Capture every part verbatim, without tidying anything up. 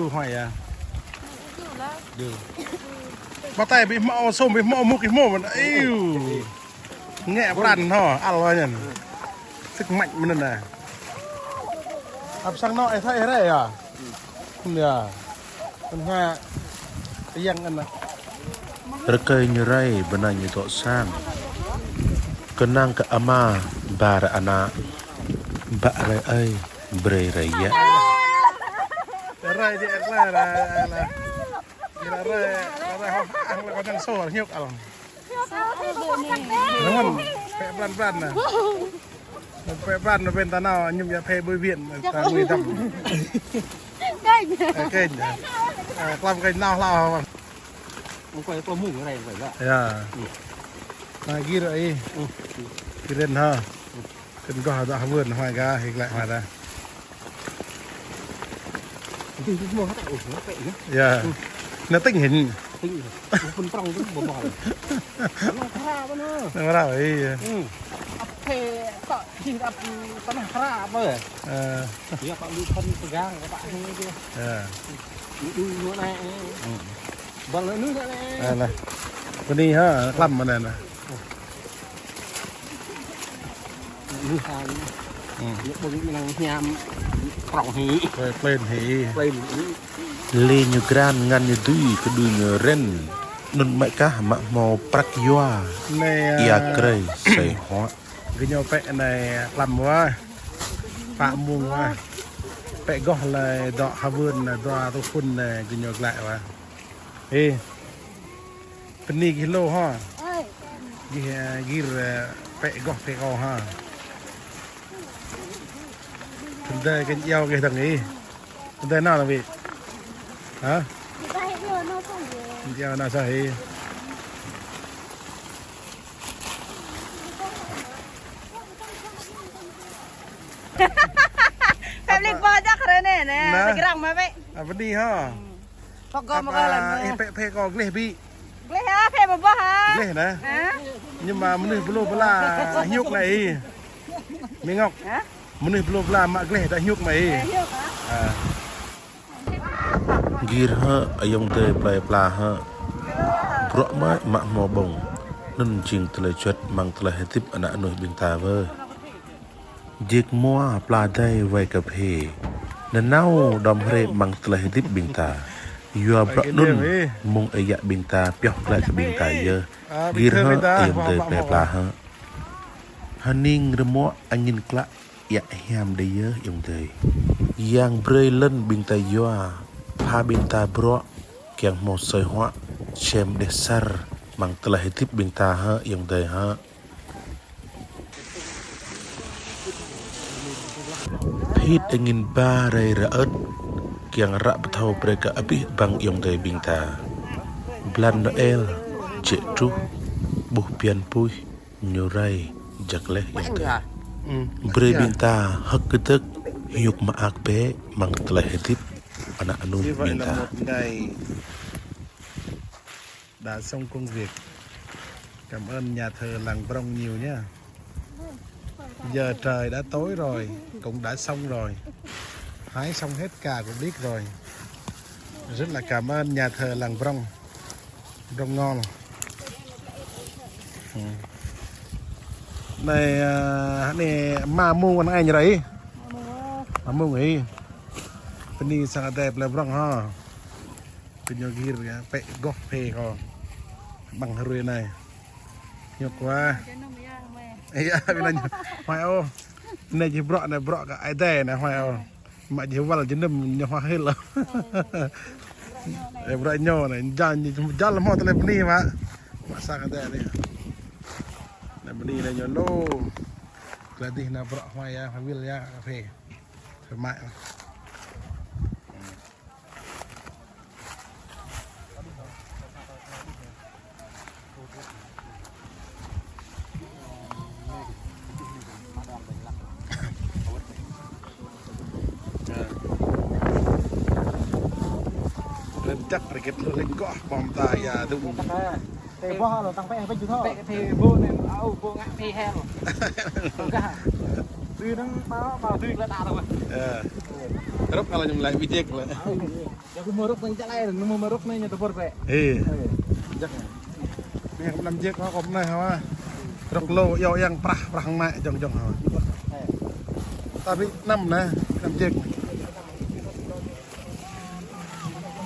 Ju hoi ya. Ju. Ƀă tai ƀu hmâo sum, ƀu hmâo mŭk, ƀu hmâo mơ̆n. Iu. Ngă pran hŏ, ăl hŏ ñăn. Sĭt mă mơ̆n anai. Ăp sang anŏ ih thâo ih rai ya. Ya. Anai. Yang anai. Rơkơi ñu rai, bơnai ñu dŏ sang. Kơnang kơ ama, ba rai ană. Bă rai ơi, brơi rai yă. Rai di ek la, rai, rai, rai. Rai, rai, rai, hŏ, ang la kơ nang sô, hiuk al. Ngon, pĕ blan blan na. Pĕ blan na ƀing ta nao, ñum ya pĕ bui biên, ta ngui dăm. Kênh. Ơ, kênh. Ơ, klam kênh nao hlao. Ông quay có mùng ở đây vậy đó. Ya. Ừ. Na gir ai. Ừ. Kiren ha. Kơnơ̆ng gah dŏ hơwơ̆n hoi gah hik lĕ hoi ta. Tui tui mơ̆ hă ta, ơ, hă pĕ hă. Ya. Nă tĭng hĭn. Tĭng hĭn. Ơ, pơ̆n prong tui bơbơl. Nă khra bơnă. Nă khra, iya. Ăp pĕ tŏ jih ăp tơnah khra bơ̆. Ơ. Ya pă lu pơ̆n pơgang kơ pă hĭ tui. Ya. Lu lu nă. Bơ̆l lu nă. Alah. Bơni hă, klam mơnă nă. Lu hă. Lu bơ̆ng năng hiam. Prong hĭ. Plên hĭ. Plên hĭ. Lĕ ñu krăn ngăn ñu dui kơ dui ñu ren. Anŭn mă kah mă hmâo prăk yua. Anai, ia krơi sai hŏ. Gơñu pĕ anai klam wa. Pă mông wa. Pĕ gah lĕ dŏ hơwơ̆n anai dua rơkun anai gơñu glaĭ wa. Ê. Bơni gih lu hă. Ơi. Gih, ơ, gir, ơ, pĕ gah pĕ kâo hă. Tơdơi kơ iâu gih dơ̆ng ih. Tơdơi nao lăng wĭ. Hă? Iâu nao sa ih. Pĕ lĕ bơ̆ jak ră anai nă. Nă. Tơgrăng mă pĕ. Ăp bơni hă. Pơgŏm mă kơ lăn. Ih pĕ pĕ kâo gleh ƀĭ. Gleh hă, pĕ bơbơ̆ hă? Gleh nă. Hă? Nhưng mà mơnuih bơlô bơla hiuk nă ih. Mi ngŏk. Hă? Mơnuih bơlô bơla mă gleh dah hiuk mă ih. Ơ, hiuk hă? Ơ. Gir hă, ayŏng adơi plơi pla hă. Bruă mă mă hmâo ƀơ̆ng. Anŭn jing tơlơi juăt amăng tơlơi hơdip ană mơnuih ƀing ta wơ̆. Jik mua pla dai wai kơphê. Nanao đom hrê amăng tơlơi hơdip ƀing ta. Yua bruă anŭn mơ̆ng ơi yă ƀing ta pioh glaĭ kơ ƀing ta yơh. Gir hă ayŏng adơi plơi pla hă. Hơning rơmuă angin klă yă hiam đơi yơh ayŏng adơi. Yang brơi lŏn ƀing ta yua. Pha ƀing ta bruă kiăng hmâo sơi huă sem đeh sar amăng tơlơi hơdip ƀing ta hă ayŏng adơi hă. Phĭt angin ba rai rơơ̆t, kiăng ră pơthâo brơi kơ abih bang ayŏng adơi ƀing ta. Blan Noel, jĕ truh, ƀuh pian puih, ñu rai, jak leh ayŏng adơi. Brơi ƀing ta hơ̆k kơdơ̆k, hiuk mơak bĕ, amăng tơlơi hơdip, ană mơnuih ƀing ta. Đã xong công việc. Cảm ơn nhà thờ Làng Prong nhiều nhá. Giờ trời đã tối rồi, cũng đã xong rồi. Hái xong hết cà của Blix rồi. Rất là cảm ơn nhà thờ làng Brông. Brông Ngol. Ừ. Anai, ơ, anai mă mông anai ñu rai. Mă mông ih. Bơni sang Adai plơi Brông hă. Kơ ñu gir yơh, pĕ gŏh phê kơ. Ƀăng hrui anai. Ñu kơ. Yơh, ƀing anai ñu. Huai ôh. Anai jih bruă anai, bruă kơ Adai anai, huai ôh. Mă jih wăl jơnum ñu huai hil. Ơ, bruă ñu anai, jal, jal hmâo tơlơi bơni mă. Mă sang Adai anai. Anai bơni anai ñu lu. Glăi dih anai bruă huai yơh, huai wil yơh, kơ phê. Phê mă. Rơ̆n čăk rơgĕt lŭ lĕng gŏh pom ta ia dŭng. Tê boh lô tăng pĕ pĕ jŭ thâo. Pĕ kơ thê bô anai, au, bô ngă thê hel. Tông kah. Tui năng pao, pao tui lă đa lô. Ơ. Rŭp ala ñu lĕ ƀu jek lĕ. Au, yơh. Yơh kơ mơ̆ rŭp năng čăk lĕ, năng mơ̆ rŭp năng ñu tơpơr pĕ. Ê. Ê, jek. Anai kơ năm jek hă, kơ năm anai hă. Rŭp lô, yua yang prah, prah hăng mă, jŏng jŏng hă. Ê. Tapi năm anai, năm jek.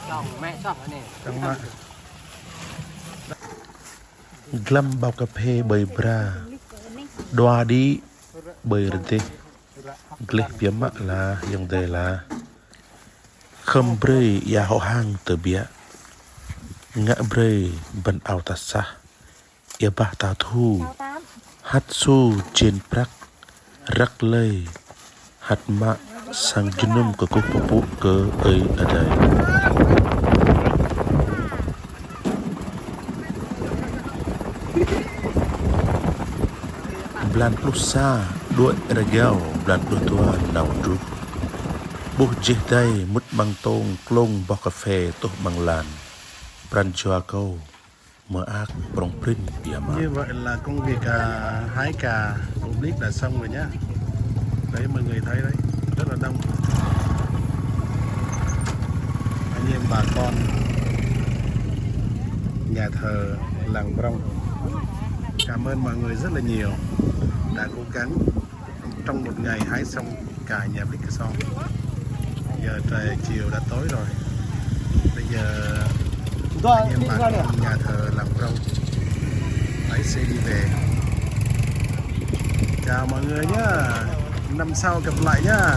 Čong mă sŏp anai. Čong mă. Glăm bao cà phê ƀơi bra, dua đĭ ƀơi rơdêh, gleh biă mă lah ayŏng adơi lah. Khŏm brơi ia hŏ hăng tơbiă, ngă brơi băn ao ta sah, ia bah ta thu, hăt su jên prăk, răk lơi, hăt mă sang jơnum kơkuh pơpŭ kơ Ơi Adai. Blan pluh sa, đuaĭ rơgao, blan pluh dua nao truh. Ƀuh jeh dai mŭt amăng tông klông boh cà phê tuh amăng lan. Pran jua kâo mơak prŏng prin biă mă. Như vậy là công việc, à, hái cà của Blix đã xong rồi nhá. Đấy, mọi người thấy đấy, rất là đông. Anh em bà con nhà thờ làng Brông, cảm ơn mọi người rất là nhiều đã cố gắng trong một ngày hái xong cà nhà Blix Kơsong. Giờ trời chiều đã tối rồi. Bây giờ anh em bà con nhà thờ làng Brông lái xe đi về. Chào mọi người nhá. Năm sau gặp lại nhá.